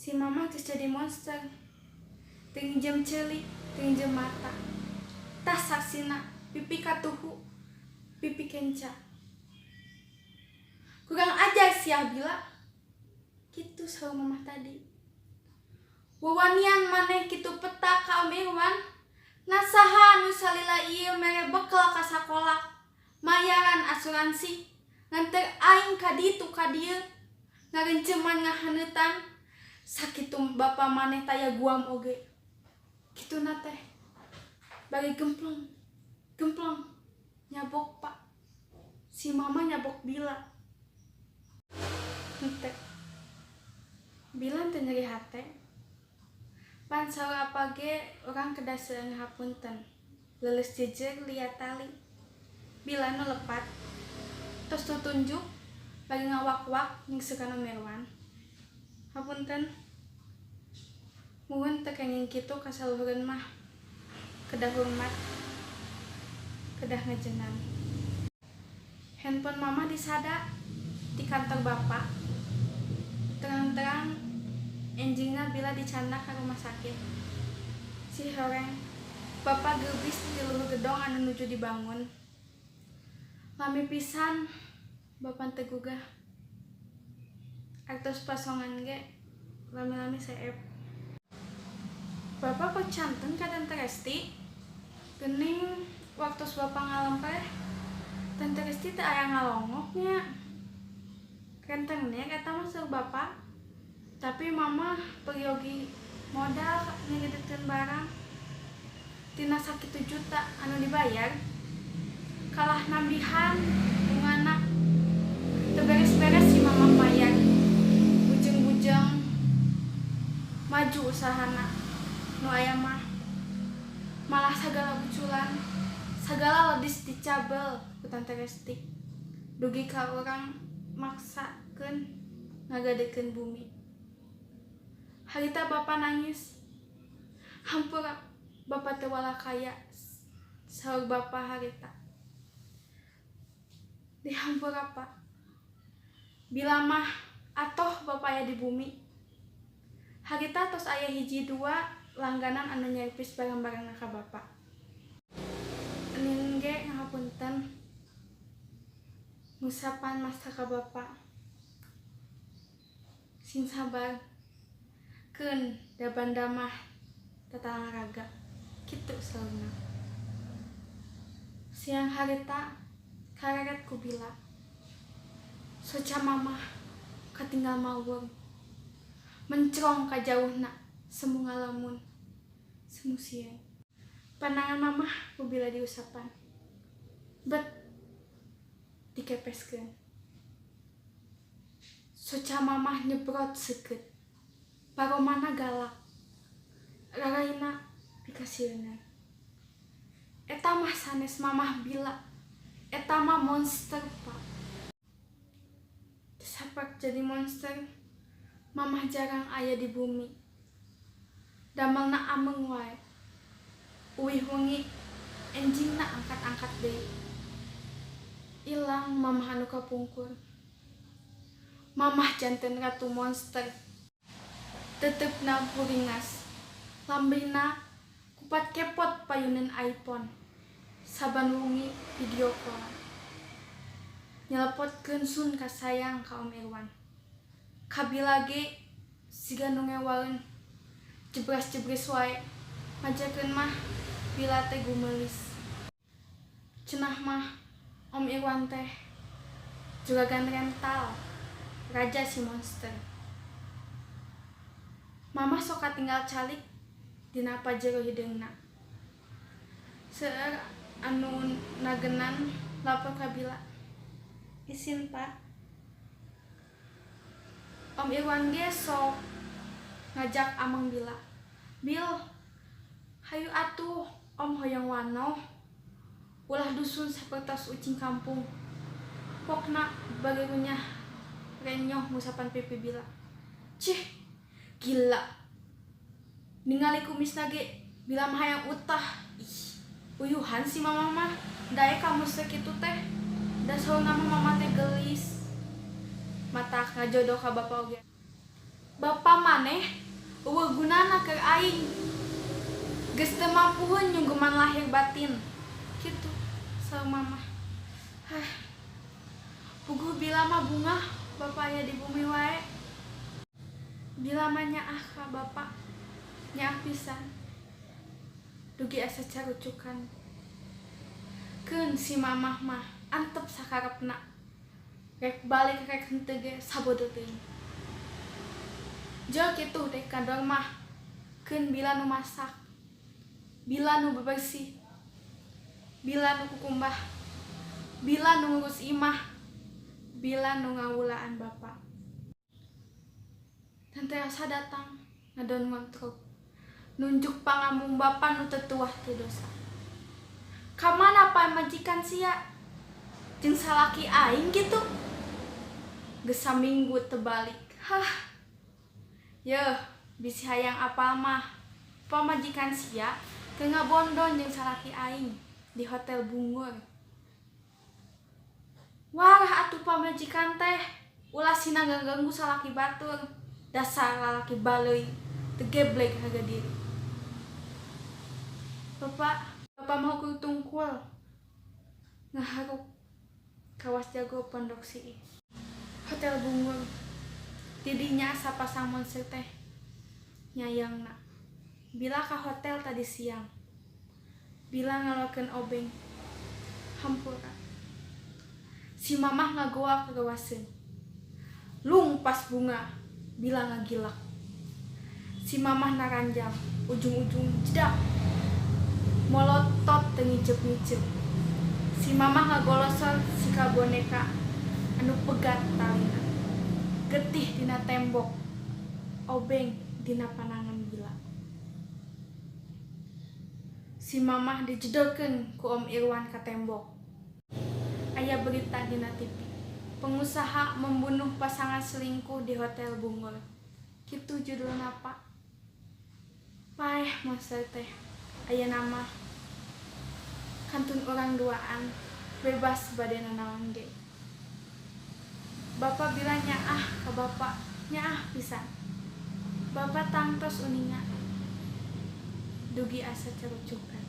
Si Mama geus jadi monster. Teu nginjem ceuli, teu nginjem mata. Tah saksina pipi katuhu, pipi kenca. Kurang ajar sia, Bila. Kitu saur Mamah tadi. Wawanian maneh kitu peta ka Om Irwan? Nah, saha anu salila ieu mere bekel ka sakola, mayaran asuransi, nganter aing ka ditu ka dieu, ngarenceuman ngahaneutan, sakitu bapa maneh taya guam oge. Kituna teh bari gemplong, gemplong nyabok, Pak. Si Mama nyabok Bila. Henteu. Bila teu nyeri hate. Pan saur apa ge urang kedah seueur ngahapunten. Leuleus jeujeur lia tali. Bila nu lepat. Tos tutunjuk bari ngawak-wak nyungseukan Om Irwan. Hapunten. Muhun teu kenging kitu kasaluhureun mah. Kedah hormat. Kedah ngejengan. Handphone Mama disada di kantor Bapak. Terang-terang enjingna Bila dicandak ka rumah sakit. Sihoreng, Bapak geubis di luhur gedong anu nuju dibangun. Lami pisan Bapak teu gugah. Artos pasongan ge lami-lami seep. Bapak percanten ka Tante Resti? Geuning waktos Bapak ngalempeh, Tante Resti teu aya ngalongok nya. Rentenir eta mah saur Bapak. Tapi Mama peryogi modal ngagedetkeun barang. Tina sakitu juta anu dibayar, kalah nambihan bungana. Teu beres-beres si Mama mayar. Bujeng-bujeng maju usahana. Nu aya mah malah sagala uculan, sagala ledis dicabel ku Tante Resti. Dugi ka urang maksakeun ngagadekeun bumi. Harita Bapak nangis. Hampura, Bapak teu walakaya, saur Bapak harita. Dihampura, Pak. Bila mah atoh Bapak aya di bumi. Harita tos aya hiji dua langganan anu nyervis barang-barangna ka Bapak. Enin ge ngahapunten ngusapan masa ka Bapak. Sing sabar. Keun da banda mah tatalang raga. Kitu saurna. Siang harita kareret ku Bila. Soca Mamah katinggal mawur. Mencrong ka jauhna semu ngalamun. Semu sieun. Panangan Mamah ku Bila diusapan. Bet dikepeskeun. Soca Mamah nyebrot seukeut. Paromana galak. Raraina pikasieunan. Eta mah sanes Mamah Bila. Eta mah monster, Pak. Saprak jadi monster, Mamah jarang aya di bumi. Damelna ameng wae. Uih wengi enjingna angkat-angkat deui. Ilang Mamah anu kapungkur. Mamah janten ratu monster. Teuteupna buringas. Lambeyna kupat kepot payuneun iPhone. Saban wengi video call. Nyelepotkeun sun kasayang ka Om Irwan. Ka Bila ge siga nu ngewaeun. Jebras-jebris wae. Majakeun mah Bila teh gumeulis. Cenah mah Om Irwan teh juragan rental, raja si monster. Mamah sok katinggal calik dina pajero hideungna. Seueur anu nagenan lapor ka Bila. Isin, Pak. Om Irwan ge sok ngajak ameng Bila. Bil, hayu atuh Om hoyong wanoh. Ulah dusun sapertos ucing kampung. Pokna bari runyah renyoh ngusapan pipi Bila. Cih, gila. Ningali kumisna ge Bila mah hayang utah. Ih, uyuhan si Mama mah. Daek kamu sakitu teh. Da saurna mah Mama teh geulis. Matak ngajodoh ka Bapak oge. Bapak mah maneh euweuh gunana keur aing. Geus teu mampuheun nyunggeman lahir batin. Kitu saur mamah. Hah. Puguh Bila mah bungah bapa aya di bumi wae. Bila mah nyaah ka bapa, nyaah pisan. Dugi asa carucukan. Keun si mamah mah antep sakarepna. Rek balik rek henteu ge sabodo teuing. Jol kitu dek kador mah keun Bila nu masak. Bila nu bebersih. Bila nu kukumbah. Bila nu ngurus imah. Bila nu ngawulaan bapa. Tante Elsa datang ngadon ngontrog. Nunjuk pangambung bapa nu teu tuah teu dosa. Ka mana pamajikan sia? Jeung salaki aing kitu? Geus saminggu teu balik. Hah. Yeuh, bisi hayang apal mah. Pamajikan sia keur ngabondon jeung salaki aing di Hotel Bungur. Warah atuh pamajikan teh, ulah sina ngaganggu salaki batur. Dasar lalaki baleuy, teu geblek harga diri. Bapak, bapak mah ukur tungkul. Ngaharuk kawas jago pondok siih. Hotel Bungur. Tidinya sapasang monster teh nyayangna. Bila ka hotel tadi siang. Bila ngaluarkeun obeng. Hampura. Si mamah ngagoa kagawaseun. Lungpas bunga bila ngagilak. Si mamah naranjang, ujung-ujung jedak. Molotot teu ngiceup-ngiceup. Si mamah ngagolosor sika boneka anu pegat talina. Getih dina tembok, obeng dina panangan Bila. Si mamah dijedorkeun ku Om Irwan ka tembok. Aya berita dina TV. Pengusaha membunuh pasangan selingkuh di Hotel Bungur. Kitu judulna, Pak. Paeh monster teh. Ayeuna mah kantun urang duaan, bebas bade nanaon ge. Bapa Bila nyaah ka bapa, nyaah pisan. Bapa tangtos uninga. Dugi asa carucukan.